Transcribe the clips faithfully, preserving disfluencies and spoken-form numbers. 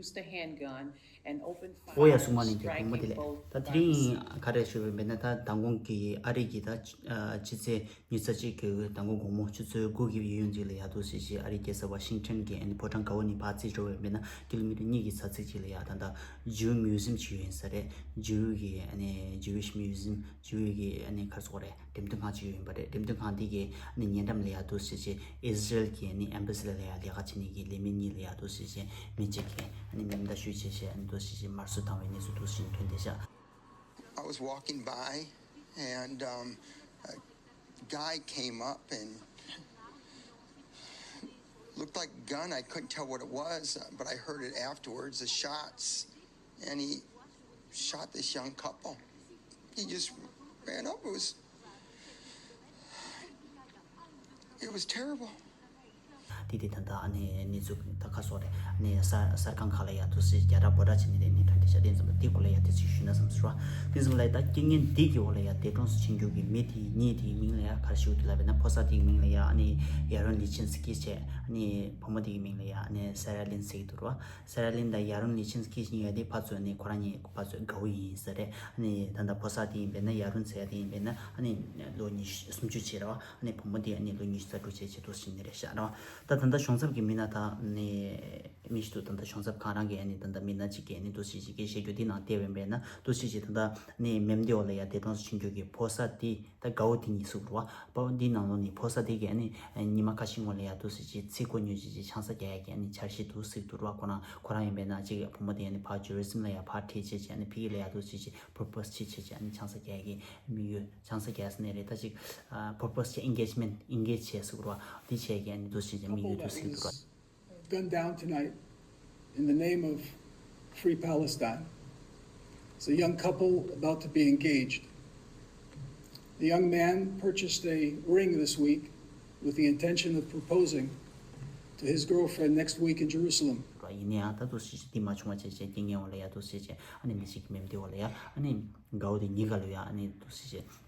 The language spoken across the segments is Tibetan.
Used a handgun and opened fire, striking both bus. ཨོ་ཡ་སུ་མ་ནི་དེ་གོང་མ་དེ་ལས་ད་དེ་རིང་ག་རེ་ཞུ་བའི་མེད་ན། ད་མདང་དགོང་གི་ཨ་རི་གི་ད་ཕྱི་ཚེས་ཉི་ཤུ་རྩ་གཅིག་གི་མདང་དགོང་དགོང་མོ་ཆུ་ཚོད་དགུ་གི་ཡོལ་ཡོལ་ཅིག་ལ་ཡ་འདུག་སེ་བྱས་ཨ་རི་རྒྱལ་ས་ཝ་ཤིང་ཊོན་གི་ཨ་ནི་ཕོ་བྲང་དཀར་པོ་ནས་ཕར་རྩིས་འགྲོ་བའི་མེད་ན་ཀི་ལོ་མི་ཊར་གཉིས་ཀྱི་ས་ཚིགས་ཅིག་ལ་ཡ་ད་ད་ཇིའུ་མིའུ་ཟིམ་ཅིག་ཡོད་ཡིན་ས་རེད། ཇིའུ་གི་ཨ་ནི་ཇིའུ་ཤི་མིའུ་ཟིམ། ཇིའུ་གི་ཨ་ནི་ག་རེ་ཟེར་དགོས་རེད། འགྲེམས་སྟོན་ཁང་ཅིག་ཡོད་པ་རེད། འགྲེམས་སྟོན་ཁང་འདི་གི་ཨ་ནི་ཉེ་འགྲམ་ལ་ཡ་འདུག་སེ་བྱས་ཨི་ཟི་རེལ་གྱི་ཨ་ནི་ཨེམ་བྷ་སི་ལ་ལ་ཡ་ལས་ཀ་བྱེད་མཁན་གྱི་ལས་མི་གཉིས་ལ་ཡ་འདུག་སེ་བྱས་མི་གཅིག་གིས་ཨ་ནི་མེ་མདའ་གཞུས་བྱས་བྱས་ཨ་ནི་འདུག་སེ་བྱས་དམར་གསོད་བཏང་བའི་གནས་ཚུལ་འདུག་སེ་བྱས་ཐོན་བསྡད་ཤག I was walking by and um, a guy came up and looked like a gun. I couldn't tell what it was, uh, but I heard it afterwards, the shots. And he shot this young couple. He just ran up. It was, it was terrible. དེ་དེ་ད་ལྟ་ཨ་ནི་གནས་ཚུལ་ད་ག་སོགས་རེད། ཨ་ནི་གསར་གསར་ཁང་ཁག་ལ་ཡ་འདུག་སེ་རྒྱ་གྲ་པོ་ཊ་བྱས་ནས་ཨ་ནི་ཐོན་བསྡད་ཤག་དེ་ཙམ་པ་དེ་སྐོར་ལ་ཡ་དེ་ཚོ་ཞུས་ན་བསམ་སོང་ར། དེ་ཙམ་ལ་ཡ་ད་རྐྱེན་ངན་འདི་གི་འོག་ལ་ཡ་འདས་གྲོངས་སུ་ཕྱིན་རྒྱུ་གི་མི་དེའི་གཉེན་དེའི་མིང་ལ་ཡ་ག་རེ་ཞུ་དགོས་འདུག་ལབ་པ་ན་ཕོ་གསར་དེའི་མིང་ལ་ཡ་ཨ་ནི་ཡ་རོན་ལི་ཆིན་སི་ཀི་བྱས། ཨ་ནི་བུ་མོ་དེའི་མིང་ལ་ཡ་ཨ་ནི་སེ་ར་ལིན་ཟེར་གྱི་འདུག་ར། སེ་ར་ལིན་དང་ཡ་རོན་ལི་ཆིན་སི་ཀི་གཉིས་ཡོད་དེ་ཕར་ཚུར་ནི་ཁོ་རང་གཉིས་ཕར་ཚུར་དགའ་བོ་ཡིན་ཟེར་རེད། ཨ་ནི་ད་ལྟ་ཕོ་གསར་དེ་ཡིན་པས་ན་ཡ་རོན་ཟེར་ཡ་དེ་ཡིན་པས་ན་ཨ་ནི་ལོ་ཉི་ཤུ་སུམ་ཅུ་བྱས་ར། ཨ་ནི་བུ་མོ་དེ་ཨ་ནི་ལོ་ཉི་ཤུ་རྩ་དྲུག་བྱས་བྱས་འདུག་ཟེར་ནི་རེད་ཤག་ར། ད་ད་ལྟ་གཞུང་ཚབ་ཀྱི་མི་སྣ་དང་ནི་མི་ཞིག་འདུག་ད་ལྟ་གཞུང་ཚབ་ཁང་རང་གི་ཨ་ནི་ད་ལྟ་མི་སྣ་གཅིག་གིས་ཨ་ནི་འདུག་སེ་ཅིག་གིས་བཤད་རྒྱུ་དེ་ནང་བལྟས་པ་ཡིན་པས་ན་འདུག་སེ་ཅིག་ད་ལྟ་ནི་མེ་མདའི་འོག་ལ་ཡ་འདས་གྲོངས་སུ་ཕྱིན་རྒྱུ་གི་ཕོ་གསར་དེ། ད་དགའ་བོ་དེ་གཉིས་ཟེར་གྱི་རེད་བ། དགའ་བོ་འདིའི་ནང་ལོགས་ནས་ཕོ་གསར་དེ་གིས་ཨ་ནི་ཉི་མ་ཁ་ཤས་སྔོན་ལ་ཡ་འདུག་སེ་ཅིག་ཚིག་གོ་ཉོས་ཅིག་ཅིག་ཆང་ས་རྒྱག་ཡ་གི་ཨ་ནི་འཆར་གཞི་འདུག་ཟེར་གྱི་འདུག་ར། ཁོ་རང་ཁོ་རང་ཡིན་པས་ན་ཅིག་བུ་མོ་དེ་ཨ་ནི་ཕར་ཇེ་རུ་སི་ལེམ་ལ་ཡ་ཕར་ཁྲིད་བྱས་བྱས་ཨ་ནི་ཕ་གི་ལ་ཡ་འདུག་སེ་ཅིག་པོ་རོ་པོ་སི་བྱས་བྱས་བྱས་ཨ་ནི་ཆང་ས་རྒྱག་ཡ་གི་དམིགས་ཡུལ། ཆང་ས་རྒྱག་ས་ནས་རེད། ད་ཅིག་པོ་རོ་པོ་སི་བྱས་ཨེན་གེཇ་མེན་ཊི་ཨེན་གེཇ་བྱས་ཟེར་གྱི་རེད་བ། དེ་བྱས་ཀྱི་ཨ་ནི་འདུག་སེ་ཅིག་དམིགས་ཡུལ་འདུག་ཟེར་གྱི་འདུག་ར། Gunned down tonight in the name of Free Palestine. It's a young couple about to be engaged. The young man purchased a ring this week with the intention of proposing to his girlfriend next week in Jerusalem. ཡིན་ནའང་ད་འདུག་སེ་ཅིག་འདི་མ་བྱུང་བ་བྱས་བྱས་རྐྱེན་ངན་འོག་ལ་ཡ་འདུག་སེ་བྱས་ཨ་ནི་མི་ཞིག་མེ་མདའི་འོག་ལ་ཡ་ཨ་ནི་དགའ་བོ་དེ་གཉིས་ཀ་ལ་ཡ་ཨ་ནི་འདུག་སེ་བྱས།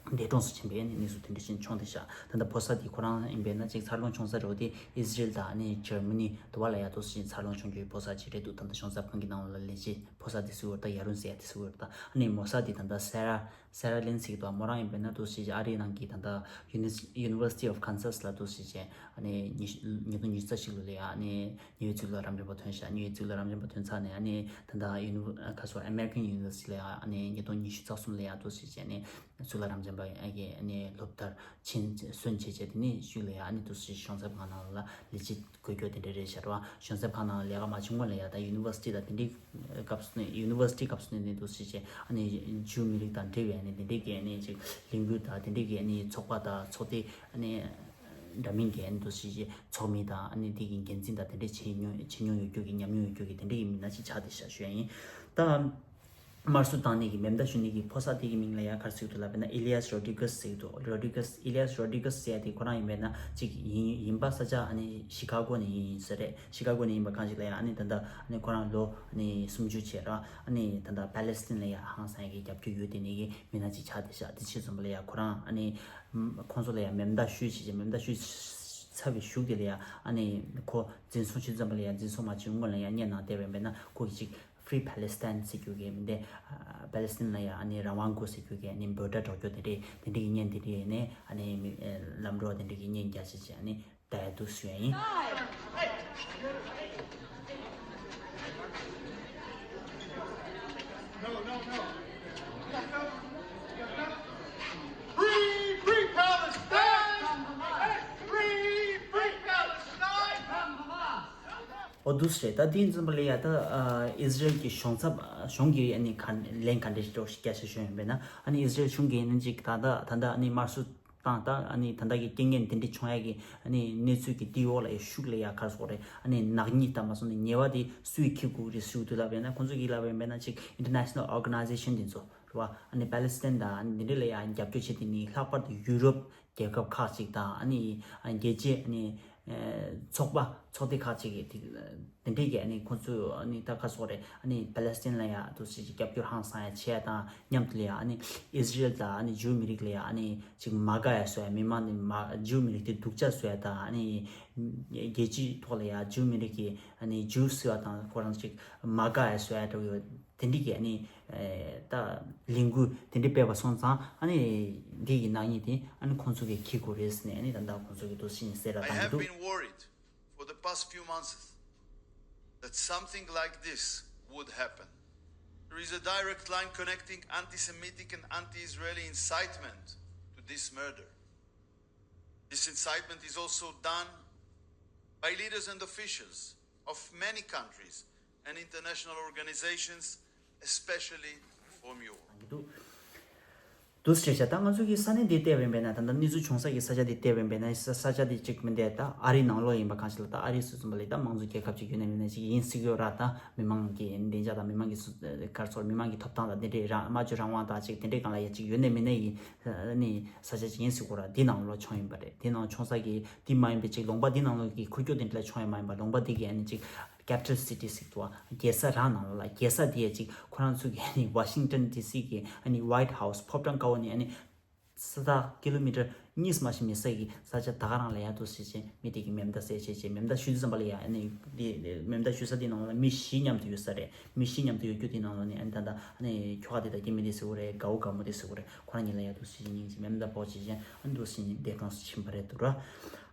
འདས་གྲོངས་སུ་ཕྱིན་པའི་གནས་ཚུལ་དེ་འདྲ་ཞིག་བྱུང་བསྡད་ཤག་ད་ལྟ་ཕོ་གསར་དེ་ཁོ་རང་ཡིན་པས་ན་ཅིག་འཚར་ལོངས་བྱུང་ས་རེད་བ། དེ་ཨི་ཟི་རེལ་དང་ཨ་ནི་འཇར་མ་ནི་དུ་བ་ལ་ཡ་འདུག་སེ་འཚར་ལོངས་བྱུང་རྒྱུའི་ཕོ་གསར་ཅིག་རེད་འདུག་ད་ལྟ་གཞུང་ཚབ་ཁང་གི་ནང་ལ་ལས་བྱེད་ཕོ་གསར་དེ་ཟེར་གྱི་ཡོད་རེད། ད་ཡ་རུན་ཟེར་ཡ་དེ་ཟེར་གྱི་ཡོད་རེད། ད་ཨ་ནི་མོ་གསར་དེ་ད་ལྟ་སེ་ར་སེ་ར་ལིན་ཟེར་གྱི་འདུག་མོ་རང་ཡིན་པས་ན་འདུག་སེ་ཨ་རིའི་ནང་གི་ད་ལྟ་Uni- University of Kansas ལ་འདུག་སེ་བྱས་ཨ་ནི་ཉིས་ཉིས་སྟོང་ཉི་ཤུ་རྩ་གཅིག་ལོ་ལ་ཡ་ཨ་ནི་ཉེ་བའི་གཙུག་ལག་རབ་འབྱམས་པ་ཐོན་ཤག་ཉེ་བའི་གཙུག་ལག་རབ་འབྱམས་པ་ཐོན་ཚར་ནས་ཨ་ནི་ད་ལྟ་ཡུ་ནི་ཁ་སོ་American University ལ་ཡ་ཨ་ནི་ཉིས་སྟོང་ཉི་ཤུ་རྩ་གསུམ་ལ་ཡ་འདུག་སེ་བྱས་ནས། གཙུག་ལག་རབ་འབྱམས་པ་ཡ་གི་ཨ་ནི་སློབ་མཐར་ཕྱིན་སོན་བྱས་བྱས་དེ་ནས་ཤུལ་ལ་ཡ་ཨ་ནི་འདུག་སེ་གཞུང་ཚབ་ཁང་ནང་ལ་ལས་བྱེད་དགོས་རྒྱུ་དེ་འདྲ་རེད་ཤག་ར་བ། གཞུང་ཚབ་ཁང་ནང་ལས་ཀ་མ་བྱུང་སྔོན་ལ་ཡ་ད་ཡུ་ནི་ཝར་སི་ཊི་དང་དེ་འདྲའི་སྐབས་སུ་ནས་ཡུ་ནི་ཝར་སི་ཊི་སྐབས་སུ་ནས་ནི་འདུག་སེ་བྱས་ཨ་ནི་ཇུའུ་མི་རིགས་དང་འབྲེལ་བའི་ཨ་ནི་དེ་འདྲའི་གི་ཨ་ནི་ཅིག་ལས་འགུལ་དང་དེ་འདྲའི་གི་ཨ་ནི་ཚོགས་པ་དང་ཚོགས་སྡེ་ཨ་ནི་འདྲ་མིན་གི་ཨ་ནི་འདུག་སེ་བྱས་ཚོགས་མི་དང་ཨ་ནི་དེ་གི་འགན་འཛིན་དང་དེ་འདྲའི་བྱེད་མྱོང་བྱེད་མྱོང་ཡོད་རྒྱུ་གི་ཉམས་མྱོང་ཡོད་རྒྱུ་གི་དེ་འདྲའི་གི་མི་སྣ་ཅིག་ཆགས་བསྡད་ཤག་ཞུ་ཡ་ཡིན། ད། དམར་གསོད་བཏང་ནས་ཀྱི་མེ་མདའ་གཞུ་ནས་ཀྱི་ཕོ་གསར་དེ་གི་མིང་ལ་ཡང་ག་རེ་ཟེར་གྱི་འདུག་ལབ་པ་ན་ཨི་ལི་ཡཱས་རོ་ཌི་གེས་ཟེར་གྱི་འདུག་རོ་ཌི་གེས་ཨི་ལི་ཡཱས་རོ་ཌི་གེས་ཟེར་ཡ་དེ་ཁོ་རང་ཡིན་པས་ན་ཅིག་ཡིན་ཡིན་པ་ས་ཆ་ཨ་ནི་ཤི་ཀ་གོ་ནས་ཡིན་ཡིན་ཟེར་རེད། ཤི་ཀ་གོ་ནས་ཡིན་པ་གང་ཞིག་ལ་ཡང་ཨ་ནི་ད་ལྟ་ཨ་ནི་ཁོ་རང་ལོ་ཨ་ནི་སུམ་ཅུ་བྱས་ར། ཨ་ནི་ད་ལྟ་པ་ལེ་སི་ཐན་ལ་ཡང་ཧང་སང་ཡ་གི་རྒྱབ་སྐྱོར་ཡོད་དེ་ནས་ཀྱི་མི་སྣ་ཅིག་ཆགས་བསྡད་ཤག་དེ་ཕྱིར་ཙམ་པ་ལ་ཡང་ཁོ་རང་ཨ་ནི་ཁོང་ཚོ་ལ་ཡང་མེ་མདའ་གཞུས་བྱས་བྱས་མེ་མདའ་གཞུས་ཚར་བའི་གཞུག་དེ་ལ་ཡང་ཨ་ནི་ཁོ་འཛིན་བཟུང་བྱས་ཙམ་པ་ལ་ཡང་འཛིན་བཟུང་མ་བྱས་སྔོན་ལ་ཡང་བརྙན་ནང་བལྟས་པ་ཡིན་པས་ན་ཁོ་གི་ཅིག Free Palestine ཟེར་རྒྱུ་གི་མི་འདི་པ་ལེ་སི་ཐན་ལ་ཡང་ཨ་ནི་རང་དབང་དགོས་ཟེར་རྒྱུ་གི་ཨ་ནི་འབོད་སྒྲ་སྒྲོག་རྒྱུ་དེ་འདྲའི་དེ་འདྲའི་གི་བརྙན་དེ་འདྲའི་ནས་ཨ་ནི་མི་ལམ་འགྲོ་དེ་འདྲའི་གི་བརྙན་རྒྱག་བྱས་བྱས་ཨ་ནི་ད་ཡ་འདུག་ཞུ་ཡ་ཡིན། Free, free Palestine! Free, free Palestine! ཨོ་འདུག་སེ་རེད། ད་དེ་ཡིན་ཙམ་པ་ལ་ཡ་ད་ཨི་ཟི་རེལ་གྱི་གཞུང་ཚབ་གཞུང་གི་ཨ་ནི་ག་ལན་ག་འདྲ་ཞིག་སྐྱོན་ཞིག་བྱུང་ཡོད་པས་ན། ཨ་ནི་ཨི་ཟི་རེལ་གཞུང་གིས་ཨ་ནི་ཅིག་ད་ལྟ་ད་ལྟ་ཨ་ནི་དམར་གསོད་བཏང་ད་ཨ་ནི་ད་ལྟ་གི་རྐྱེན་ངན་དེ་འདྲ་བྱུང་ཡ་གི་ཨ་ནི་གནས་ཚུལ་གྱི་དེའི་འོག་ལ་ཡ་ཤུགས་ལ་ཡ་ག་རེ་ཟེར་དགོས་རེད། ཨ་ནི་ནག་ཉེས་ད་མ་སོང་ནས་ཉེས་པ་དེ་སུས་འཁྱེར་དགོས་རེད་ཞུ་དུས་ལབ་པས་ན་ཁོང་ཚོ་གིས་ལབ་པས་ན་ཅིག་International Organization དེ་ཚོ་རེད་བ། ཨ་ནི་པ་ལེ་སི་ཐན་དང་ཨ་ནི་དེ་འདྲ་ལ་ཡ་རྒྱབ་སྐྱོར་བྱེད་དེ་ནི་ལྷག་པར་དུ་ཡུ་རོབ་རྒྱལ་ཁབ་ཁག་ཅིག་དང་ཨ་ནི་རྒྱལ་སྤྱིའི་ཨ་ནི་ ཚོགས་པ་ཚོགས་སྡེ་ཁག་ཅིག་གིས་དེ་དེ་འདྲས་ཀྱི་ཨ་ནི་ཁོང་ཚོས་ཨ་ནི་ད་ག་སོགས་རེད། ཨ་ནི་པ་ལེ་སི་ཐན་ལ་ཡ་དུ་སྲིད་ཀྱི་རྒྱབ་སྐྱོར་ཧང་སང་ཡ་བྱས་དང་མཉམ་དུ་ལ་ཡ་ཨ་ནི་ཨི་ཟི་རེལ་དང་ཨ་ནི་ཇུའུ་མི་རིགས་ལ་ཡ་ཨ་ནི་ཅིག་མ་དགའ་ཡ་བཟོ་ཡ། མི་མང་ནི་མ་ཇུའུ་མི་རིགས་དེ་སྡུག་ཅག་བཟོ་ཡ་དང་ཨ་ནི་རྒྱལ་སྤྱིའི་ཐོག་ལ་ཡ་ཇུའུ་མི་རིགས་ཀྱི་ཨ་ནི་ཇུའུ་ཟེར་བ་དང་ཁོ་རང་ཅིག་མ་དགའ་ཡ་བཟོ་ཡ་འགྲོ་གི་ཡོད། དེ་འདྲས་ཀྱི་ཨ་ནི་ད་ལས་འགུལ་དེ་འདྲས་སྤེལ་བ་སོང་ཙང་ཨ་ནི་འདི་ཡི་ནག་ཉེས་དེ་ཨ་ནི་ཁོང་ཚོ་གིས་འཁྱེར་དགོས་རེད་ཟེར་ནས་ཨ་ནི་ད་ལྟ་ཁོང་ཚོ་གིས་དུ་སྲིད་ནས་གསལ་བསྒྲགས་I have བཏང་གི་འདུག been worried for the past few months that something like this would happen. There is a direct line connecting anti Semitic and anti Israeli incitement to this murder. This incitement is also done by leaders and officials of many countries and international organizations, especially from Europe. འདུག་དུས་བྱས་བྱས་ད་ང་ཚོ་གི་ས་གནས་འདི་བལྟས་པ་ཡིན་པས་ན། ད་ལྟ་གནས་ཚུལ་བྱུང་ས་གི་ས་ཆ་འདི་བལྟས་པ་ཡིན་པས་ན། ས་ས་ཆ་འདི་གཅིག་མིན་ཏེ་ད་ཨ་རིའི་ནང་ལོགས་ཡིན་པ་གང་ཞིག་ལ། ད་ཨ་རི་སུ་ཙམ་པ་ལས་ད་དམངས་གཙོ་རྒྱལ་ཁབ་ཅིག་ཡོད་ནས་མེད་ནས་ཅིག་ཡིན་སྲིད་ཡོད་ར། ད་མི་མང་གི་བདེ་འཇགས་དང་མི་མང་གི་སུ་གར་ཚོར་མི་མང་གི་ཐོབ་ཐང་དང་དེ་འདྲའི་རང་སྨྲ་བརྗོད་རང་དབང་དང་ཅིག་དེ་འདྲའི་སྒང་ལ་ཡ་ཅིག་ཡོད་ནས་མེད་ནས་ཡིན་ནི་ས་ཆ་ཅིག་ཡིན་སྲིད་གོ་ར། འདི་ནང་ལོགས་བྱུང་ཡིན་པ་རེད། འདི་ནང་བྱུང་ས་གི་འདི་མ་ཡིན་པའི་ཅིག་ལུང་པ་འདི་ནང་ལོགས་ཀྱི་ཁུལ་སྐྱོ་དེ་འདྲ་ལ་བྱུང་ཡ་མ་ཡིན་པ། ལུང་པ་འདི་གི་ཨ་ནི་ཅིག་capital city་ཟེར་འདུག་རྒྱལ་ས་རང་ནང་ལོགས་ལ། རྒྱལ་ས་དེ་ཡ་ཅིག་ཁོ་རང་ཚོ་གི་ཨ་ནི་Washington D C་གི་ཨ་ནི་White House་ཕོབ་ཊང་ཀ་བོ་ནས་ཨ་ནི་ས་ཐག་ཀི་ལོ་མི་ཊར་གཉིས་མ་ཞིག་མེད་ས་གི་ས་ཆ་ད་ག་རང་ལ་ཡ་དུ་སྲིད་ཅན་མི་དེ་གི་མེ་མདའ་གསད་བྱས་བྱས་མེ་མདའ་གཞུ་དུས་ཙམ་པ་ལ་ཡ་ཨ་ནི་དེ་མེ་མདའ་གཞུ་ས་དེ་ནང་ལ་མི་བཞི་མཉམ་དུ་ཡོད་ས་རེད། མི་བཞི་མཉམ་དུ་ཡོད་རྒྱུ་དེ་ནང་ལ་ནི་ཨ་ནི་ད་ལྟ་ཨ་ནི་ཁྱོ་ག་དེ་དང་སྐྱེ་དམན་དེ་ཟེར་གོ་རེད། དགའ་བོ་དགའ་མོ་དེ་ཟེར་གོ་རེད། ཁོ་རང་གཉིས་ལ་ཡ་དུ་སྲིད་ཅན་སྙིང་རྗེ་མེ་མདའ་ཕོག་བྱས་བྱས་ཨ་ནི་དུ་སྲིད་ཅན་འདས་གྲོངས་སུ་ཕྱིན་པ་རེད་འདུག་ར།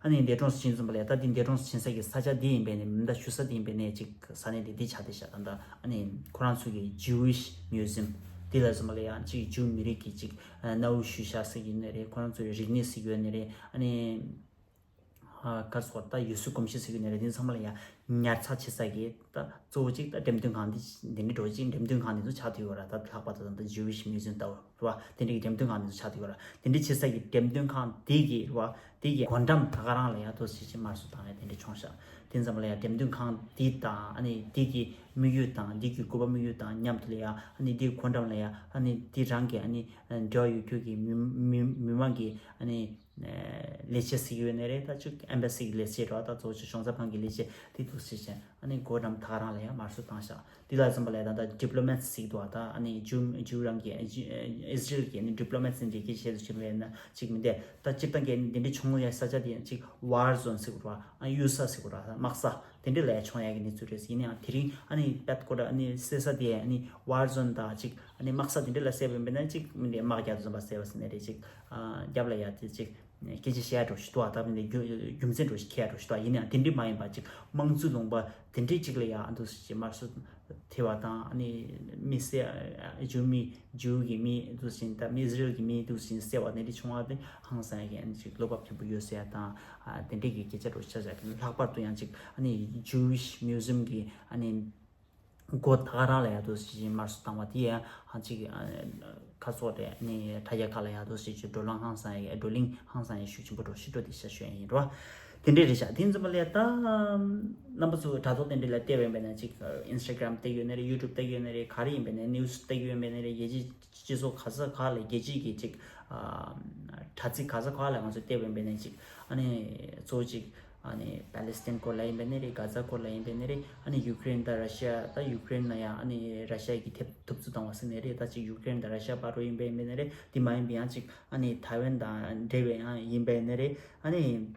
ཨ་ནི་འདས་གྲོངས་སུ་ཕྱིན་ཙམ་པ་ལ་ཡ་ད་དེ་འདས་གྲོངས་སུ་ཕྱིན་ས་གི་ས་ཆ་དེ་ཡིན་པས་ནས་མེ་མདའ་གཞུ་ས་དེ་ཡིན་པས་ནས་ཅིག་ས་གནས་དེ་འདི་ཆགས་བསྡད་ཤག་ད་ལྟ་ཨ་ནི་ཁོ་རང་ཚོ་གི་Jewish Museum་དེ་ལ་ཙམ་པ་ལ་ཡ་ཅིག་ཇུའུ་མི་རིགས་ཀྱི་ཅིག་གནའ་བོའི་ཤུལ་བཞག་ཟེར་གྱི་ཡོད་ནི་རེད། ཁོ་རང་ཚོའི་རིག་གནས་ཟེར་གྱི་ཡོད་ནི་རེད། ཨ་ནི་ག་རེ་ཟེར་དགོས་རེད། ད་ཡུལ་སྲོལ་གོམས་གཤིས་ཟེར་གྱི་ཡོད་ནི་རེད། དེ་ཚང་མ་ལ་ཡ་ཉར་ཚགས་བྱེད་ས་གི་ད་གཙོ་བོ་གཅིག་ད་འགྲེམས་སྟོན་ཁང་འདི་འདི་འདྲའི་འགྲོ་གཅིག་འགྲེམས་སྟོན་ཁང་འདི་ཚོ་ཆགས་བསྡད་ཡོད་ར། ད་ལྷག་པར་དུ་ད་Jewish Museum་ལྟ་བུ་རེད་བ། དེ་འདྲའི་འགྲེམས་སྟོན་ཁང་འདི་ཚོ་ཆགས་བསྡད་ཡོད་ར། དེ་འདྲའི་བྱེད་ས་གི་འགྲེམས་སྟོན་ཁང་འདི་གི་རེད་བ། འདི་གི་སྒོ་འགྲམ་ད་ག་རང་ལ་ཡ་དུ་སྲིད་ཅན་དམར་གསོད་བཏང་ཡ་དེ་འདྲ་བྱུང་ཤག་དེ་ཙམ་པ་ལ་ཡ་འགྲེམས་སྟོན་ཁང་འདི་དང་ཨ་ནི་འདི་གི་དམིགས་ཡུལ་དང་འདི་གི་དགོས་པ་དམིགས་ཡུལ་དང་མཉམ་དུ་ལ་ཡ་ཨ་ནི་འདི་སྒོ་འགྲམ་ལ་ཡ་ཨ་ནི་འདི་རང་གི་ཨ་ནི་འབྲེལ་བ་ཡོད་རྒྱུ་གི་མི་མི་མི་མང་གི་ཨ་ནི་ལས་བྱེད་ཟེར་གྱི་ཡོད་ནི་རེད། ད་ཅིག་ཨེམ་བྷ་སི་གི་ལས་བྱེད་རོ། ད་གཙོ་བོ་ཅིག་གཞུང་ཚབ་ཁང་གི་ལས་བྱེད་དེ་དུ་སྲིད་ཅན་ཨ་ནི་སྒོ་འགྲམ་ད་ག་རང་ལ་ཡ་དམར་གསོད་བཏང་ཤག་དེ་ལ་ཙམ་པ་ལས་ད་ད་diplomats་ཟེར་གྱི་འདུག་ད་ཨ་ནི་ཇུ་ཇུ་རང་གི་ཨི་ཟི་རེལ་གྱི་ཨ་ནི་diplomats་འདི་གི་ཆེད་དུ་ཕྱིན་པས་ན་ཅིག་མི་འདས། ད་སྤྱིར་བཏང་གི་འདི་འདྲའི་བྱུང་ཡ་ས་ཆ་དེ་ཅིག་war zone་ཟེར་གྱི་ར། ཨ་གཡུལ་ས་ཟེར་གྱི་ར། དམག་ས་དེ་འདྲའི་ལ་ཡ་བྱུང་ཡ་གི་གནས་ཚུལ་རེད། ཡིན་ནའང་དེ་རིང་ཨ་ནི་པད་ཀོ་ད་ཨ་ནི་གསད་ས་དེ་ཨ་ནི་war zone་དང་ཅིག་ཨ་ནི་དམག་ས་དེ་འདྲ་ལ་གསད་པ་ཡིན་པས་ན་ཅིག་མི་འདས་དམག་རྒྱག་དུས་ཙམ་པ་གསད་པ་ཟེར་ནི་རེད། ཅིག་ཨ་རྒྱབ་ལ་ཡ་དེ་ཅིག་སྐད་ཆ་བཤད་ཡ་འགྲོ་ཞིག་འདུག་ཨ་ད་མི་འདས་རྒྱུ་རྒྱུ་མཚན་འགྲོ་ཞིག་འཁྱེར་ཡ་འགྲོ་ཞིག་འདུག་ཨ་ཡིན་ནའང་དེ་འདྲའི་མ་ཡིན་པ་ཅིག་དམངས་གཙོའི་ལུང་པ་དེ་འདྲའི་ཅིག་ལ་ཡ་ཨ་འདུག་སེ་དམར་གསོད་ཐེབས་པ་དང་ཨ་ནི་མི་སེ་ཇུ་མི་ཇུ་གི་མི་འདུག་སེ་ད་མི་ཨི་ཟི་རེལ་གི་མི་འདུག་སེ་བསད་པ་དེ་འདྲ་བྱུང་བ་དེ་ཧང་སང་ཡ་གི་ཨ་ནི་ཅིག་བློ་བབ་ཆེན་པོ་ཡོད་ཟེར་ཡ་དང་ཨ་དེ་འདྲའི་གི་སྐད་ཆ་འགྲོ་ཆ་ཆ་གི་ལྷག་པར་དུ་ཡང་ཅིག་ཨ་ནི་Jewish Museum་གི་ཨ་ནི་སྒོ་ད་ག་རང་ལ་ཡ་འདུག་སེ་དམར་གསོད་བཏང་བ་དེ་ཡང་ཧང་ཅིག་ཁ་ཚོགས་དེ་ཨ་ནི་དྲ་རྒྱ་ཁག་ལ་ཡ་འདུག་སེ་བགྲོ་གླེང་ཧང་སང་ཡ་བགྲོ་གླེང་ཧང་སང་ཡ་ཤུགས་ཆེན་པོ་འགྲོ་ཞིག་འགྲོ་དེ་ཤ་ཤོད་ཡིན་རོ། དེ་འདྲའི་རེད་ཤག་དེ་ཙམ་པ་ལས་ད་རྣམ་པ་ཚོ་དྲ་ཐོག་དེ་འདྲ་ལ་བལྟས་པ་ཡིན་པས་ན་ཅིག་Instagram་བལྟས་ཡོད་ནི་རེད། YouTube་བལྟས་ཡོད་ནི་རེད། ག་རེ་ཡིན་པས་ན་news་བལྟས་ཡོད་པས་ནི་རེད། རྒྱལ་སྤྱི་སྤྱི་ཚོགས་ག་ས་ག་ལ་རྒྱལ་སྤྱི་གི་ཅིག་དྲ་ཚིགས་ག་ས་ག་ལ་ང་ཚོ་བལྟས་པ་ཡིན་པས་ན་ཅིག་ཨ་ནི་གཙོ་བོ་ཅིག་ཨ་ནི་པ་ལེ་སི་ཐན་སྐོར་ལ་ཡིན་པས་ནི་རེད། གྷ་ཛ་སྐོར་ལ་ཡིན་པས་ནི་རེད། ཨ་ནི་ཡུ་ཀེ་རེན་དང་ར་ཤི་ཡ། ད་ཡུ་ཀེ་རེན་ལ་ཡང་ཨ་ནི་ར་ཤི་ཡ་གི་ཐེབས་ཐུབ་ཚོད་བཏང་བ་ཟེར་ནི་རེད། ད་ཅིག་ཡུ་ཀེ་རེན་དང་ར་ཤི་ཡ་བར་དུ་ཡིན་པས་ཡིན་པས་ནི་རེད། དེ་མ་ཡིན་པའི་ཡང་ཅིག་ཨ་ནི་ཐའེ་ཝན་དང་འབྲེལ་བའི་ཡང་ཡིན་པས་ནི་རེད། ཨ་ནི།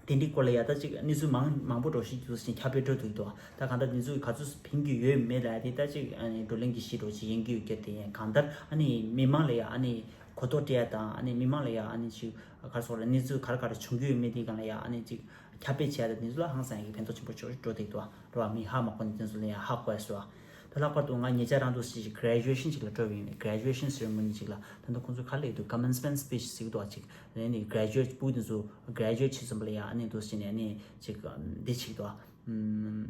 དེ་འདྲའི་སྐོར་ལ་ཡ་ད་ཅིག་གནས་ཚུལ་མང་མང་པོ་འགྲོ་ཞིག་འདུག་ཟེར་ཁྱབ་སྤེལ་འགྲོ་འདུག་དོ། ད་གང་ལྟར་དེ་ཚོ་ག་ཚོད་ཕན་གྱི་ཡོད་མེད་ལ་ཡ་དེ་ད་ཅིག་ཨ་ནི་བགྲོ་གླེང་གི་གཞི་འགྲོ་ཅིག་ཡིན་གྱི་ཡོད་སྐད་དེ་ཡིན། གང་ལྟར་ཨ་ནི་མི་མང་ལ་ཡ་ཨ་ནི་གོ་རྟོགས་སྤྲད་ཡ་དང་ཨ་ནི་མི་མང་ལ་ཡ་ཨ་ནི་ཅིག་ག་རེ་ཟེར་དགོས་རེད། གནས་ཚུལ་ག་རེ་ག་རེ་བྱུང་གི་ཡོད་མེད་དེ་སྒང་ལ་ཡ་ཨ་ནི་ཅིག་ཁྱབ་སྤེལ་བྱས་ཡ་དང་དེ་ཚོ་ལ་ཧང་སང་ཡ་གི་ཕན་ཐོགས་ཆེན་པོ་ཅིག་འགྲོ་འདུག་དོ། རེད་བ། མི་ཧ་མ་གོ་ནི་དེ་ཚོ་ལ་ཡ་ཧ་གོ་ཡ་བཟོ་བ། ད་ལྷག་པར་དུ་ང་ཉེ་ཆར་རང་དུ་ཞིག་graduation་ཅིག་ལ་འགྲོ་བ་ཡིན། Graduation ceremony་ཅིག་ལ་ད་ནི་ཁོང་ཚོ་ག་རེ་ལབ་འདུག commencement speech་ཟེར་གྱི་འདུག་ཅིག་ལབ་ནས་graduate་ཕྲུ་གུ་དེ་ཚོ་graduate་བྱས་ཙམ་པ་ལ་ཡ་ཨ་ནི་འདུག་ཟེར་ནས་ཨ་ནི་ཅིག་འདི་ཅིག་འདུག་ཨ།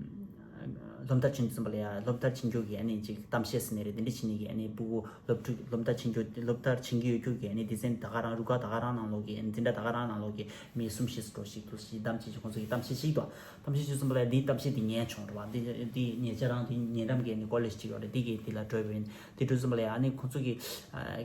སློབ་མཐར་ཕྱིན་ཙམ་པ་ལ་ཡ་སློབ་མཐར་ཕྱིན་རྒྱུ་གི་ཨ་ནི་ཅིག་གཏམ་བཤད་ཟེར་ནི་རེད། དེ་འདྲ་བྱེད་ནི་གི་ཨ་ནི་ཕྲུ་གུ་སློབ་ཕྲུག་སློབ་མཐར་ཕྱིན་རྒྱུ་སློབ་མཐར་ཕྱིན་གྱི་ཡོད་རྒྱུ་གི་ཨ་ནི་སྡེ་ཚན་ད་ག་རང་རུ་ཁག་ད་ག་རང་ནང་ལོགས་ཀྱི་འཛིན་གྲྭ་ད་ག་རང་ནང་ལོགས་ཀྱི་མི་གསུམ་བཞི་ཙམ་འགྲོ་ཞིག་འདུག་ཞིག་གཏམ་བཤད་ཅིག་ཁོང་ཚོ་གི་གཏམ་བཤད་ཞིག་འདུག་གཏམ་བཤད་ཞིག་གསུངས་པ་ལ་འདིའི་གཏམ་བཤད་འདི་ཉན་བྱུང་རེད་བ། འདི་འདི་ཉེ་ཆར་རང་འདི་ཉེ་འགྲམ་གྱི་ནི་ཀོ་ལེཇ་ཅིག་ཡོད་རེད། འདི་གི་འདི་ལ་འགྲོ་བ་ཡིན། དེ་འགྲོ་ཙམ་པ་ལ་ཡ་ཨ་ནི་ཁོང་ཚོ་གི་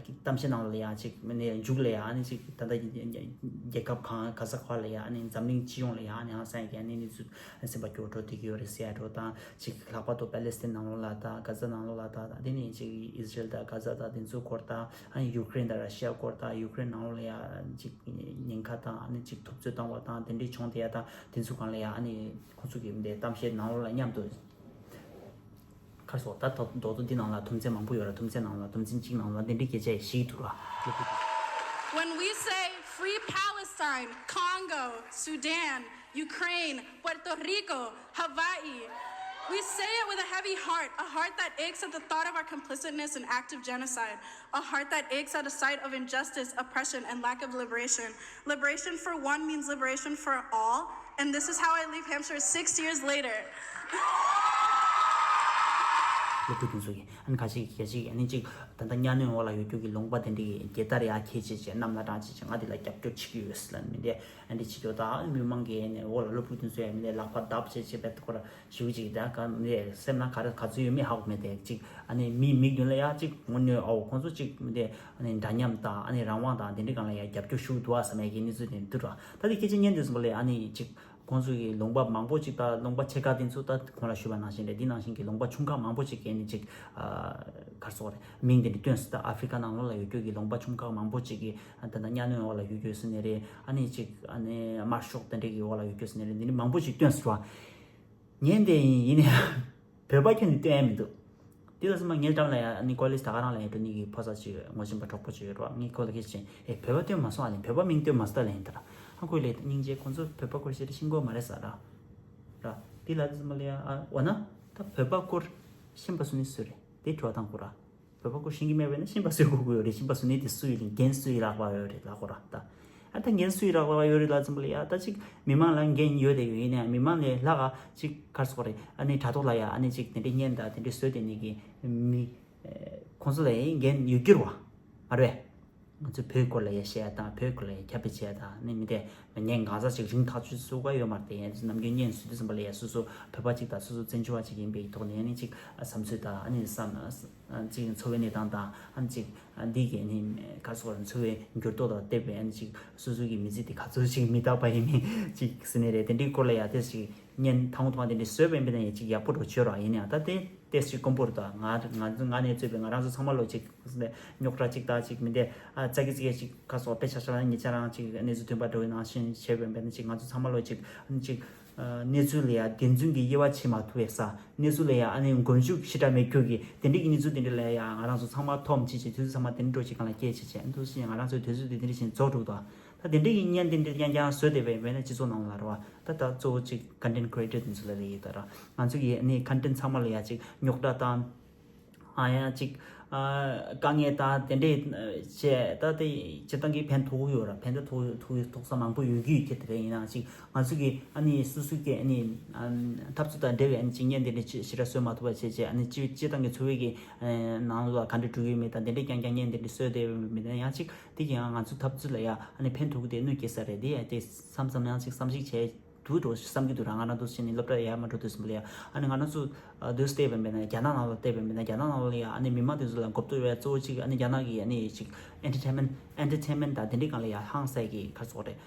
གཏམ་བཤད་ནང་ལ་ཡ་ཅིག་ནས་མཇུག་ལ་ཡ་ཨ་ནི་ཅིག་ད་ལྟ་རྒྱལ་ཁབ་གང་ག་ས་ག་ལ་ཡ་ཨ་ནི་འཛམ་གླིང་སྤྱི་ཡོངས་ལ་ཡ་ཨ་ནི་ཧང་སང་གི་ཨ་ནི་གནས་ཚུལ་སེམས་པ་སྐྱོ་བོ་འགྲོ་བསྡད་ཀྱི་ཡོད་རེད་ཟེར་ཡ་འགྲོ་དང་། ཅིག་ལྷག་པར་དུ་པེ་ལེ་སི་ཐན་ནང་ལོགས་ལ་དང་གྷ་ཛ་ནང་ལོགས་ལ་དང་དེ་ནས་ཅིག་ཨི་ཟི་རེལ་དང་གྷ་ཛ་དང་དེ་ཚོའི་སྐོར་དང་ཨ་ནི་ཡུ་ཀེ་རེན་དང་ར་ཤི་ཡ་སྐོར་དང་ཡུ་ཀེ་རེན་ནང་ལོགས་ལ་ཡ་ཅིག་ཉེན་ཁ་དང་ཨ་ནི་ཅིག་ཐུབ་ཚོད་བཏང་བ་དང་དེ་འདྲའི་བྱུང་བསྡད་ཡ་དང་དེ་ཚོའི་སྒང་ལ་ཡ་ཨ་ནི་ཁོང་ཚོ་གི་འདི་གཏམ་བཤད་ནང་ལོགས་ལ་མཉམ་དུ་ཁར་སོགས་ད་ཐོག་རྡོག་ཐོ་འདི་ནང་ལ་དུམ་ཚན་མང་པོ་ཡོད་ར། དུམ་ཚན་ནང་ལ་དུམ་ཚན་གཅིག་ནང་ལ་དེ་འདྲའི་སྐད་ཆ་ཞིག་འདུག་ར། When we say free Palestine, Congo, Sudan, Ukraine, Puerto Rico, Hawaii, we say it with a heavy heart, a heart that aches at the thought of our complicitness in active genocide, a heart that aches at the sight of injustice, oppression, and lack of liberation. Liberation for one means liberation for all, and this is how I leave Hampshire six years later. སློབ་ཕྲུག་དེ་ཚོ་གིས་ཨ་ནི་ཁ་ཅིག་གིས་ཁ་ཅིག་གིས་ཨ་ནི་ཅིག་ད་ལྟ་གཉའ་གནོན་འོག་ལ་ཡོད་རྒྱུ་གི་ལུང་པ་དེ་འདྲ་གི་རྒྱལ་དར་ཡར་འཁྱེར་བྱས་བྱས་གནམ་ལ་བཏང་བྱས་བྱས་ང་དེ་ལ་རྒྱབ་སྐྱོར་བྱེད་ཀྱི་ཡོད་ཟེར་ལབ་མི་འདི་ཨ་འདྲ་བྱེད་ཀྱོག་ད་མི་མང་གིས་ཨ་ནི་འོག་ལ་སློབ་ཕྲུག་དེ་ཚོ་ཡ་མི་འདི་ལག་པ་བརྡབ་བྱས་བྱས་བེད་ཁོ་ར་ཞུ་ཅིག་ད་ག་མི་འདི་སེམས་ནང་ག་རེ་ག་ཚོད་ཡོད་མེད་ཧ་གོ་མེད་དེ་ཅིག་ཨ་ནི་མི་མིག་མདུན་ལ་ཡ་ཅིག་ངོ་གནོན་ཨོ་ཁོང་ཚོ་ཅིག་མི་འདི་ཨ་ནི་འདྲ་མཉམ་དང་ཨ་ནི་རང་དབང་དང་དེ་འདྲའི་སྒང་ལ་ཡ་རྒྱབ་སྐྱོར་ཞུ་གི་འདུག་ཨ་བསམ་ཡ་གི་གནས་ཚུལ་དེ་འདུག་ར། ད་དེ་སྐད་ཆ་སྙན་དུ་སོང་བ་ལས་ཨ་ནི་ཅིག་ཁོང་ཚོ་གི་ལུང་པ་མང་པོ་ཅིག་ད་ལུང་པ་ཆེ་ཁག་དེ་ཚོ་ད་གོང་ལ་ཞུས་པ་ནང་བཞིན་རེད། འདི་ནང་བཞིན་གྱི་ལུང་པ་ཆུང་ཁག་མང་པོ་ཅིག་གིས་ནི་ཅིག་ཨ་ག་རེ་ཟེར་དགོས་རེད། མིང་དེ་འདྲ་བཏོན་སྲིད། ད་ཨ་ཧྥི་རི་ཀ་ནང་ལོགས་ལ་ཡོད་རྒྱུ་གི་ལུང་པ་ཆུང་ཁག་མང་པོ་ཅིག་གིས་ད་ལྟ་གཉའ་གནོན་འོག་ལ་ཡོད་རྒྱུ་ཟེར་ནི་རེད། ཨ་ནི་ཅིག་ཨ་ནི་དམར་ཤོག་དེ་འདྲ་གི་འོག་ལ་ཡོད་རྒྱུ་ཟེར་ནི་རེད། འདི་ནི་མང་པོ་ཅིག་བཏོན་སྲིད་བ། ཉན་དེ་ཡིན་ཡིན་ནའི་བོད་པ་ཁྱོན་ནས་བཏོན་ཡ་མི་འདུག་དེ་ལ་སེམས་པ་ངའི་འགྲམ་ལ་ཡ་ཨ་ནི་ཀོ་ལེཇ་ད་ག་རང་ལ་ཡ་འགྲོ་ནི་གི་ཕོ་གསར་ཅིག་ངོ་ཤེས་པ་གྲོགས་པོ་ཅིག་ཡོད་རེད་བ། ངས་ཁོ་ལ་སྐད་ཆ་བྱས། ཨེ་བོད་པ་བཏོན་མ་སོང་ཨ་ནི་བོད་པ་མིང་བཏོན་མ་སོང་ད་ལན་ཡིན་ད་ར། ཨ་ཁོས་ལས་སྙིང་རྗེ་ཁོང་ཚོ་བོད་པ་སྐོར་ཤེས་རེ་ཤེས་ཀྱི་མ་རེད་ཟེར་ར། ར། དེ་ལ་སེམས་པ་ལ་ཡ་ཨ་འོ་ན་ད་བོད་པ་སྐོར་ཤེས་པ་སུ་ནི་སུ་རེད་དེ་དྲི་བ་བཏང་དགོས་ར། བོད་པ་སྐོར་ཤེས་ཀྱི་མེད་པས་ན་ཤེས་པ་སུས་དགོས་ཀྱི་ཡོད་རེད། ཤེས་པ་སུ་ནི་དེ་སུ་ཡི་ལ་འགན་སུ་ཡི་ལག་པ་ཡོད་རེད་ལབ་དགོས་ར་ད། ཨ་ད་འགན་སུ་ཡི་ལག་པ་ཡོད་རེད་ལབ་ཙམ་པ་ལ་ཡ་ད་ཅིག་མི་མང་ལ་འགན་ཡོད་དེ་ཡོད་ཡིན་ནའི་མི་མང་ལས་ལྷག་ག་ཅིག་ག་རེ་ཟེར་དགོས་རེད། ཨ་ནི་དྲ་ཐོག་ལ་ཡ་ཨ་ནི་ཅིག་དེ་འདྲའི་བརྙན་དང་དེ་འདྲའི་བཟོས་དེ་ནི་གི་མི་ཁོང་ཚོ་ལ་ཡ་འགན་ཡོད་རྒྱུ་རེད་བ། མ་རེད། ང་ཚོ་བོད་སྐོར་ལ་ཡ་བཤད་ཡ་དང་བོད་སྐོར་ལ་ཡ་ཁྱབ་སྤེལ་བྱེད་ཡ་དང་ནི་མི་དེ་ངས་འགག་རྩ་ཅིག་རིང་ཐག་ཆོད་བཟོ་ག་ཡོད་མ་རེད་དེ། ཡ་ནམ་རྒྱུན་བརྙན་བཟོས་དུས་ཙམ་པ་ལ་ཡ་སོ་སོ་བོད་པ་ཅིག་དང་སོ་སོ་བཙན་བྱོལ་བ་ཅིག་ཡིན་པའི་ཐོག་ནས་ཨ་ནི་ཅིག་བསམ་ཚུལ་དང་ཨ་ནི་བསམ། ཅིག་འཚོ་བའི་གནས་སྟངས་དང་ཨ་ནི་ཅིག་འདི་གའི་ནི་ག་སོགས་འཚོ་བའི་འགྱུར་ལྡོག་དང་བལྟས་པའི་ཨ་ནི་ཅིག་སོ་སོ་གི་མི་ཚེ་དེ་ག་ཚོད་ཅིག་མི་རྟག་པ་ཡིན་མིན་ཅིག་ཟེར་ནི་རེད། དེ་འདྲའི་སྐོར་ལ་ཡང་དེ་ཅིག་བརྙན་ཐུང་ཐུང་དེ་འདྲ་བཟོས་པ་ཡིན་པ་ན་ཡང་ཅིག་ཡག་པོ་འགྲོ་ཆོད་ར། ཡིན་ནའང་ད་དེ་ཏེས་ཅིག་དཀོན་པོ་རུ་དང་ང་ང་ང་ནས་གཙོས་པའི་ང་རང་ཚོ་ཚང་མ་ལོ་ཅིག་རྙོག་དྲ་ཅིག་དང་ཅིག་མི་འདྲ་ཨ་ཙག་གི་ཙིག་གི་ཅིག་ག་སོགས་དཔེ་ཆ་ཆ་ལ་ཉེ་ཆར་རང་ཅིག་གནས་ཚུལ་ཐོན་པ་འགྲོ་བའི་ནང་བཞིན་བྱས་པ་ཡིན་པ་ན་ཅིག་ང་ཚོ་ཚང་མ་ལོ་ཅིག་ཅིག་གནས་ཚུལ་ལ་ཡང་བདེན་རྫུན་གྱི་དབྱེ་བ་ཕྱེ་མ་ཐུབ་པའི་ས། གནས་ཚུལ་ལ་ཡང་ཨ་ནི་མགོ་མཇུག་ཞེ་དྲག་མེད་རྒྱུ་གི་དེ་འདྲའི་གི་གནས་ཚུལ་དེ་འདྲ་ལ་ཡང་ང་རང་ཚོ་ཚང་མ་ཐོམ་ཆེ་ཆེ་དུས་ཚོད་ཚང་མ་དེ་འདྲ་འགྲོ་ཅིག་གང་ལ་སྐྱེལ་ཆེ་ཆེ་ཨ་འདུག་སེ་ང་རང་ཚོའི་དུས་ཚོད་དེ་དེ་འདྲ་བཞིན་རྫོགས་འགྲོ་གི་འདུག་ད་དེ་འདྲའི་གི་བརྙན་དེ་འདྲ་རྐྱང་རྐྱང་བཟོས་བསྡད་པ་ཡིན་པས་ན་སྤྱི་ཚོགས་ནང་ལ་རེད་བ། ད་ད་གཙོ་བོ་ཅིག་content creator་དེ་ཚོ་ལ་ལས་ཡོད་ད་ར། ང་ཚོ་གི་ཨ་ནི་content་ཚང་མ་ལ་ཡང་ཅིག་རྙོག་དྲ་དང་། ཨ་ཡང་ཅིག་ཨ་དཀའ་ངལ་དང་དེ་འདྲས་བྱས་ད་དེ་སྤྱིར་བཏང་གི་ཕན་ཐོགས་ཡོད་ར། ཕན་ཐོགས་ཐོགས་ཐོགས་ས་མང་པོ་ཡོད་ཀྱི་ཡོད་ཀྱི་དེ་རེད། ཡིན་ནའང་ཅིག་ང་ཚོ་གི་ཨ་ནི་སོ་སོ་གི་ཨ་ནི་ཨ་འཐབ་རྩོད་དང་འབྲེལ་བའི་ཨ་ནི་ཅིག་བརྙན་དེ་འདྲས་ཅིག་ཞེ་དྲག་བཟོས་མ་ཐུབ་པ་བྱས་བྱས་ཨ་ནི་སྤྱི་སྤྱིར་བཏང་གི་འཚོ་བའི་གི་ཨ་ནང་ལོགས་ལ་ག་འདྲས་འགྲོ་གི་ཡོད་མེད་དང་དེ་འདྲས་རྐྱང་རྐྱང་བརྙན་དེ་འདྲས་བཟོས་བསྡད་ཡོད་མེད་ན་ཡང་ཅིག་དེ་གི་ཡང་ང་ཚོ་འཐབ་རྩོད་ལ་ཡང་ཨ་ནི་ཕན་ཐོགས་ཀྱི་དེ་གནོད་སྐྱེལ་ས་རེད། དེ་ཡང་དེ་བསམ་བསམ་ཡང་ཅིག་བསམ་གཞིག་བྱས། དུ་འགྲོ་བསམ་གྱི་འདུག་ར། ང་རང་ཚོ་ཕྱིན་ནས་སློབ་གྲྭ་ཡར་མ་འགྲོ་དུས་ཙམ་པ་ལ་ཡ་ཨ་ནི་ང་རང་ཚོ་ཨ་དུས་བལྟས་པ་མེད་ན་རྒྱ་ནག་ནང་ལ་བལྟས་པ་མེད་ན་རྒྱ་ནག་ནང་ལ་ཡ་ཨ་ནི་མི་མང་དེ་ཚོ་ལ་མགོ་བཏོག་ཡོད་གཙོ་བོ་གཅིག་ཨ་ནི་རྒྱ་ནག་གི་ཨ་ནི་ཅིག་entertainment entertainment་དང་དེ་འདྲའི་སྒང་ལ་ཡ་ཧང་སངས་ཀྱི་ག་རེ་ཟེར་དགོས་རེད།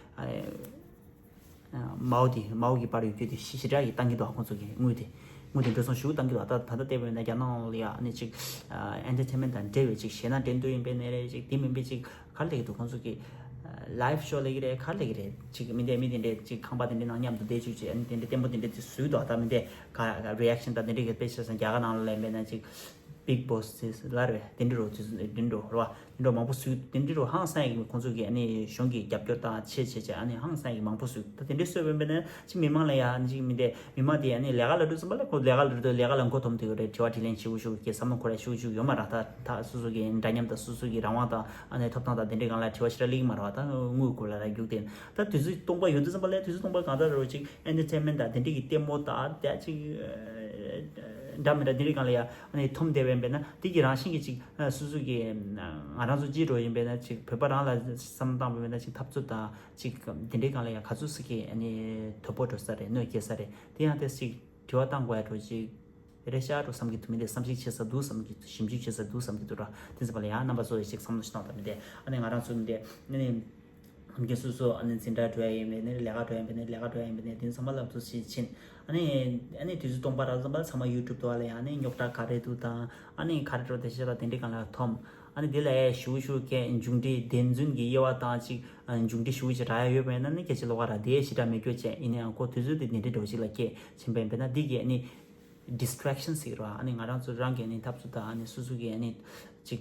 ཨ་མའོ་དེ་མའོ་གི་པར་ཡོད་རྒྱུ་དེ་ཞེ་ཞེ་དྲག་གི་བཏང་གི་འདུག་ཁོང་ཚོ་གི་དངུལ་དེ་དངུལ་དེ་འགྲོ་སོང་ཞུ་བཏང་གི་འདུག་ད་ད་ལྟ་བལྟས་པ་མེད་ན་རྒྱ་ནག་ནང་ལ་ཡ་ཨ་ནི་ཅིག་entertainment་དང་འབྲེལ་བའི་ཅིག་གཞས་སྣ་འགྲན་བསྡུར་ཡིན་པའི་ནས་རེད། ཅིག་དེ་མིན་པའི་ཅིག་ག་རེ་ལབ་ཀྱི་འདུག་ཁོང་ཚོ་གི་live show་ལབ་ཀྱི་རེད། ག་རེ་ལབ་ཀྱི་རེད། ཅིག་མི་འདྲ་མི་དེ་འདྲས་ཅིག་ཁང་པ་དེ་འདྲའི་ནང་མཉམ་དུ་བསྡད་བཅུག་ཅིག་ཨ་ནི་དེ་འདྲའི་ལྟད་མོ་དེ་འདྲས་ཅིག་བཟོས་འདུག་ད་མི་འདྲས་ག་reaction་དང་དེ་འདྲས་གི་དཔེ་ཆ་བཞག་རྒྱ་གར་ནང་ལ་ལབ་པས་ན་ཅིག་ Big Boss ཟེར་ལབ་རེད། དེ་འདྲ་རོ་དེ་འདྲ་རོ་རེད་བ། དེ་འདྲ་མང་པོ་བཟོས། དེ་འདྲ་རོ་ཧང་སང་ཡག་གི། ཁོང་ཚོ་གི་ཨ་ནི་གཞུང་གི་རྒྱབ་སྐྱོར་དང་ཆེད་བྱས་བྱས་ཨ་ནི་ཧང་སང་ཡག་གི་མང་པོ་བཟོས། ད་དེ་འདྲ་བཟོས་པ་ཡིན་པ་ན་ཅིག་མི་མང་ལ་ཡ་ཅིག་མི་འདྲ། མི་མང་དེ་ཨ་ནི་ལས་ཀ་ལ་འགྲོ་ཙམ་པ་ལ་ཁོ་ལས་ཀ་ལ་འགྲོ་དུས་ལས་ཀ་ལ་མགོ་འཐོམ་དུས་རེད། དྲི་བ་དྲིས་ལན་ཞུ་ཞུ་གི་བསམ་བློ་འཁོར་ཡ་ཞུ་ཞུ་ཡོད་མ་རེད། ད་ད་སོ་སོ་གི་འདྲ་མཉམ་དང་སོ་སོ་གི་རང་དབང་དང་ཨ་ནི་ཐོབ་ཐང་དང་དེ་འདྲའི་སྒང་ལ་དྲི་བ་ཞེ་དྲག་སླེབས་ཀྱི་མ་རེད་བ། ད་དངུལ་སྒོར་ལ་ར་རྒྱུག་དེ། ད་དུས་ཚོད་སྟོང་པ་ཡོད་དུས་ཙམ་པ་ལ་དུས་ཚོད་སྟོང་པ་གང་ལྟར་རོ་ཅིག་ཨེན་ཊར་ཊེན་མེན་ཊི་དང་དེ་འདྲའི་གི་ལྟད་མོ་དང་དེ་ཅིག་འདྲ་མི་འདྲ་དེ་འདྲའི་སྒང་ལ་ཡ་ཨ་ནི་འཐོམ་བསྡད་པ་ཡིན་པས་ན། དེ་གི་རང་བཞིན་གྱི་ཅིག་སོ་སོ་གི་ང་རང་ཚོ་སྤྱི་འགྲོ་ཡིན་པས་ན་ཅིག་བོད་པ་རང་ལ་བསམ་བློ་བཏང་བ་ཡིན་པས་ན་ཅིག་འཐབ་རྩོད་དང་ཅིག་དེ་འདྲའི་སྒང་ལ་ཡ་ག་ཚོད་ཅིག་གི་ཨ་ནི་དོ་ཕོག་འགྲོ་ས་རེད། གནོད་སྐྱེལ་ས་རེད། དེ་ཡང་དེ་ཅིག་དྲི་བ་བཏང་དགོས་ཡ་འགྲོ་ཅིག་རེད་ཤག་འགྲོ་བསམ་གྱི་འདུག་མི་འདི་བསམ་གཞིག་བྱེད་ས་འདུག་བསམ་གྱི་འདུག་ཞིབ་འཇུག་བྱེད་ས་འདུག་བསམ་གྱི་འདུག་ར། དེ་ཚོ་པ་ལ་ཡང་རྣམ་པ་ཚོ་ཡི་ཞིག་བསམ་བློ་ཞིག་བཏང་དང་མི་འདི་ཨ་ནི་ང་རང་ཚོ་མི་འདི་ཨ་ནི་ནམ་རྒྱུན་སོ་སོ་ཨ་ནི་འཛིན་གྲྭ་འགྲོ་ཡ་ཡིན་པས་ནི་ལས་ཀ་འགྲོ་ཡ་ཡིན་པས་ནི་ལས་ཀ་འགྲོ་ཡ་ཡིན་པས་ནི་དེ་ཚང་མ་ལ་ཚོ་ཞིག་ཕྱིན། ཨ་ནི་ཨ་ནི་དུས་ཚོད་སྟོང་པ་ར་ཚང་མ་ཚང་མ་ཡུ་ཊུབ་དུ་བ་ལ་ཡང་ཨ་ནི་རྙོག་དྲ་ག་རེ་འདུག་དང་ཨ་ནི་ག་རེ་འགྲོ་དེ་ཤེས་ལ་དེ་འདྲའི་སྒང་ལ་འཐོམ། ཨ་ནི་དེ་ལ་ཡ་ཞུ་ཞུ་གས་མཇུག་འབྲས་བདེན་རྫུན་གྱི་དབྱེ་བ་དང་ཅིག་མཇུག་འབྲས་ཞུ་ཞིག་རག་ཡ་ཡོད་པས་ན་ནི་སྐད་ཆ་ལོགས་ཀ་ར་དེ་ཞེ་དྲག་མི་སྐྱོ་བྱས། ཡིན་ནའང་ཁོ་དུས་ཚོད་དེ་དེ་འདྲའི་འགྲོ་ཞིག་ལ་སྐད་ཕྱིན་པས་པས་ན་འདི་གས་ཨ་ནི། distraction ཟེར་གི་རེད་བ། ཨ་ནི་ང་རང་ཚོ་རང་གི་ཨ་ནི་འཐབ་རྩོད་དང་ཨ་ནི་སོ་སོ་གི་ཨ་ནི་ཅིག་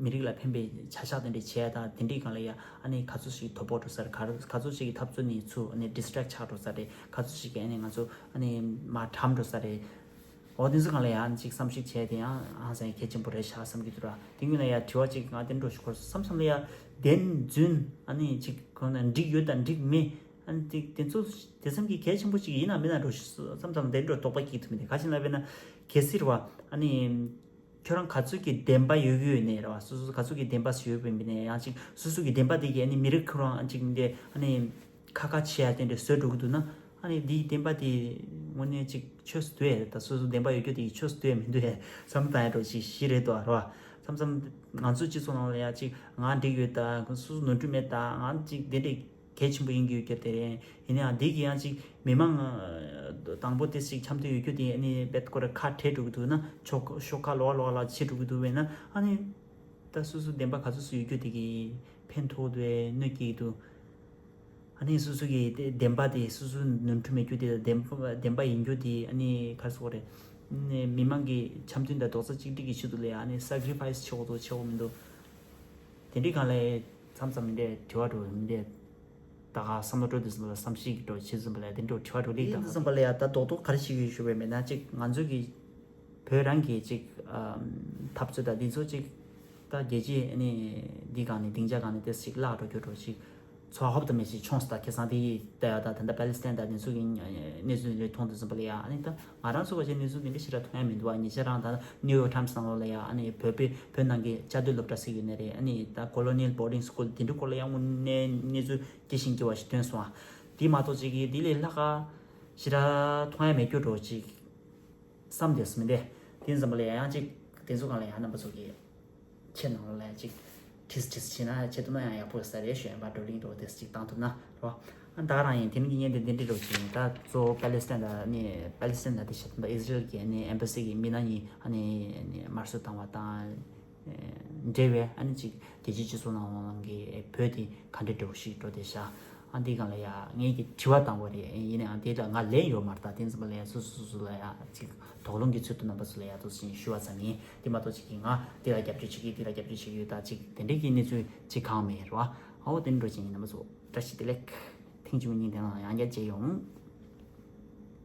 མི་རིགས་ལ་ཕན་པའི་བྱ་གཞག་དེ་འདྲ་བྱས་དང་དེ་འདྲའི་སྒང་ལ་ཡ་ཨ་ནི་ག་ཚོད་ཞིག་དོ་ཕོག་འགྲོ་ས་རེད། ག་ག་ཚོད་ཞིག་གི་འཐབ་རྩོད་ནི་ཚུར་ཨ་ནི་distract ཆགས་འགྲོ་ས་རེད། ག་ཚོད་ཞིག་གི་ཨ་ནི་ང་ཚོ་ཨ་ནི་མར་གྲམ་འགྲོ་ས་རེད། འོ་དེ་ཚོ་སྒང་ལ་ཡ་ཨ་ནི་ཅིག་བསམ་གཞིག་བྱས་དེ་ཡང་ཧང་སང་གལ་ཆེན་པོ་རེད་ཤག་བསམ་གྱི་འདུག་ར། དེ་སྔོན་ལ་ཡ་དྲི་བ་ཅིག་ང་དེ་འདྲ་ཞིག་འཁོར་སོང་བསམ་བསམ་ལ་ཡ་བདེན་རྫུན་ཨ་ནི་ཅིག་གང་ན་འགྲིག་ཡོད་དང་འགྲིག་མེད། ཨ་ནི་དེ་དེ་ཚོ་དེ་ཙམ་གྱི་གལ་ཆེན་པོ་ཅིག་ཡིན་ན་མིན་ན་འགྲོ་ཤི་བསམ་བསམ་དེ་འགྲོ་དོགས་པ་སྐྱེ་ཐུབ་མི་འདུག་ག་ཅི་ལབ་པས་ན་གལ་སྲིད་རེད་བ། ཨ་ནི་ཁྱོད་རང་ག་ཚོད་ཀྱི་བདེན་པ་ཡོད་ཀྱི་ཡོད་ནས་རེད་བ། སོ་སོ་ག་ཚོད་ཀྱི་བདེན་པ་ཞིག་ཡོད་པ་ཡིན་པ་ནས་ཡང་ཅིག་སོ་སོ་གི་བདེན་པ་དེ་གིས་ཨ་ནི་མི་རིགས་ཁོ་རང་ཨ་ཅིག་འདི་ཨ་ནི་ཁ་ཁ་བྱེད་ཡ་དེ་འདྲ་བཟོས་འགྲོ་གི་འདུག་ན། ཨ་ནི་འདིའི་བདེན་པ་དེ་དངོས་གནས་ཅིག་ཆོས་སུ་འདུག་ཨེ། ད་སོ་སོ་བདེན་པ་ཡོད་རྒྱུ་དེ་ཆོས་སུ་འདུག་ཨེ་མི་འདུག་ཨེ་བསམ་བཏང་ཡ་འགྲོ་ཅིག་ཞིག་རེད་འདུག་རེད་བ། མཚམས་མཚམས་ང་ཚོའི་སྤྱི་ཚོགས་ནང་ལ་ཡ་ཅིག་ང་འགྲིག་ཡོད་ད། ང་སོ་སོ་ནོར་འཁྲུལ་མེད་ད། ང་ཅིག་དེ་འདྲས་གལ་ཆེན་པོ་ཡིན་གྱི་ཡོད་ཀྱི་དེ་རེད། ཡིན་ནའང་འདི་གི་ཡང་ཅིག་མི་མང་ཨ་དང་པོ་དེ་ཅིག་འཆམ་མཐུན་ཡོད་རྒྱུ་དེ་ཨ་ནི་རྦད་ཁོ་ར་ཁ་བྲལ་འགྲོ་གི་འདུག་ན། ཕྱོགས་ཤོག་ཁ་ལོག་ལོག་ལ་ཕྱེ་འགྲོ་གི་འདུག་བས་ན། ཨ་ནི་ད་སོ་སོ་བདེན་པ་ག་ཚོད་སུ་ཡོད་རྒྱུ་དེ་གི་ཕན་ཐོགས་འདུག་གནོད་སྐྱེལ་གྱི་འདུག་ཨ་ནི་སོ་སོ་གི་དེ་བདེན་པ་དེ་སོ་སོ་ནོར་འཁྲུལ་མེད་རྒྱུ་དེ་བདེན་པ་བདེན་པ་ཡིན་རྒྱུ་དེ་ཨ་ནི་ག་རེ་ཟེར་དགོས་རེད། ཨ་ནི་མི་མང་གི་འཆམ་མཐུན་དང་རྡོག་རྩ་གཅིག་སྒྲིལ་གྱི་ཆེད་དུ་ལ་ཡ་ཨ་ནི་སེག་རི་ཕ་ཡི་སི་བྱེད་དགོས་འདུག་བྱེད་དགོས་མི་འདུག་དེ་འདྲའི་སྒང་ལ་མཚམས་མཚམས་མི་འདྲ་དྲི་བ་འགྲོ་མི་འདྲ། ད་ག་བསམ་བློ་སྤྲོ་དུས་ཙམ་པ་ལ་བསམ་གཞིག་གི་འགྲོ་བྱེད་ཙམ་པ་ལ་དེ་འགྲོ་དྲི་བ་འགྲོ་གླེང་དང་། དེ་ཙམ་པ་ལ་ཡ་ད་རྡོག་རྡོག་ག་རེ་ཞིག་ཡོད་ཞུ་བས་མེད་ན་ཅིག་ང་ཚོ་གི་བོད་རང་གི་ཅིག་འཐབ་རྩོད་དང་འདི་ཚོ་ཅིག་ད་རྒྱལ་སྤྱི་ནི་འདི་སྒང་ནས་སྡིངས་ཆ་སྒང་ནས་དེ་ཅིག་བརླག་འགྲོ་རྒྱུ་འགྲོ་ཅིག་ཚོ་ཧོབ་ཏུ་མེད་ཅིག་ཆོངས་སུ་ད་ཁེ་སང་དེ་ཡི་ད་ཡ་ད་ད་ད་པ་ལི་སི་ཐན་དང་འདི་ཚོ་གི་གནས་ཚུལ་འདི་མཐོང་དུས་ཙམ་པ་ལ་ཡ་ཨ་ནི་ད། ང་རང་ཚོ་བ་ཅན་གནས་ཚུལ་འདི་འདྲ་ཞེ་དྲག་མཐོང་ཡ་མི་འདུག་བ། ཉེ་ཆར་རང་ད་ནིའུ་ཡོག་ཊའིམ་སི་ནང་ལོགས་ལ་ཡ་ཨ་ནི་བོད་པའི་བོད་ནང་གི་བཅའ་སྡོད་སློབ་གྲྭ་ཟེར་གྱི་ཡོད་ནི་རེད། ཨ་ནི་ད་Colonial Boarding School འདི་འདྲའི་སྐོར་ལ་ཡང་དངོས་གནས་གནས་ཚུལ་སྐྱེ་ཞིང་སྐྱེ་བ་ཞིག་ཐོན་སོང་བ། དེ་མ་གཏོགས་ཅིག་གིས་དེ་ལས་ལྷག་ག་ཞེ་དྲག་མཐོང་ཡ་མེད་རྒྱུ་འགྲོ་ཅིག་བསམ་དེ་སུ་མི་འདས། དེ་ཙམ་པ་ལ་ཡ་ཡང་ཅིག་དེ་ཚོ་སྒང་ལ་ཡ་རྣམ་པ་ཚོ་གིས། ཁྱེད་ནང་ལ་ཅིག་དྲིས་དྲིས་བྱས་ན་ཁྱེད་ཐུབ་ན་ཡང་ཡག་པོ་ས་རེད་ཞུ་ཡན་པ་བགྲོ་གླེང་འགྲོ་དེ་ཅིག་བཏང་ཐུབ་ན་རོ། ཨ་ད་རང་ཡིན་དེ་ནི་ངས་འདི་འདི་འདྲི་རོགས་བྱས་ཡིན། ད་གཙོ་བོ་པ་ལེ་སི་ཐན་ད་ནི་པ་ལེ་སི་ཐན་ད་དེ་བཤད་ད་ཨི་ཟི་རེལ་གྱི་ནི་ཨེམ་བྷ་སི་གི་མི་སྣ་གཉིས་ཨ་ནི་ནི་དམར་གསོད་བཏང་བ་དང་འབྲེལ་བའི་ཨ་ནི་ཅིག་རྒྱལ་སྤྱིའི་སྤྱི་ཚོགས་ནང་ལོགས་ཀྱི་བོད་དེ་ག་འདྲ་འདྲ་བོ་ཞིག་འགྲོ་དེ་ཤག་ཨ་འདི་སྒང་ལ་ཡ་ངས་ཀྱི་དྲི་བ་བཏང་བ་རེད། ཡིན་ནའང་དེ་ལ་ང་ལན་ཡོད་མ་རེད། ད་དེ་ཙམ་པ་ལ་ཡ་སོ་སོ་སོ་སོ་ལ་ཡ་ཅིག་དོགས་སློང་གི་ཚུལ་དུ་རྣམ་པ་ཚོ་ལ་ཡ་ཐུགས་ཆེན་ཞུ་བ་ཙམ་ཡིན། དེ་མ་གཏོགས་ཅིག་གིས་ང་དེ་ལ་རྒྱབ་སྐྱོར་བྱེད་ཀྱི་དེ་ལ་རྒྱབ་སྐྱོར་བྱེད་ཀྱི་ཡོད་ད་ཅིག་དེ་འདྲའི་གི་གནས་ཚུལ་ཅིག་གང་མེད་རེད་བ། ཨའོ་དེ་འདྲ་ཅིག་ཡིན། རྣམ་པ་ཚོ་བཀྲ་ཤིས་བདེ་ལེགས། ཐེངས་གཅིག་མིན་གཉིས་དེ་ནང་ཡང་བསྐྱར་མཇལ་ཡོང་།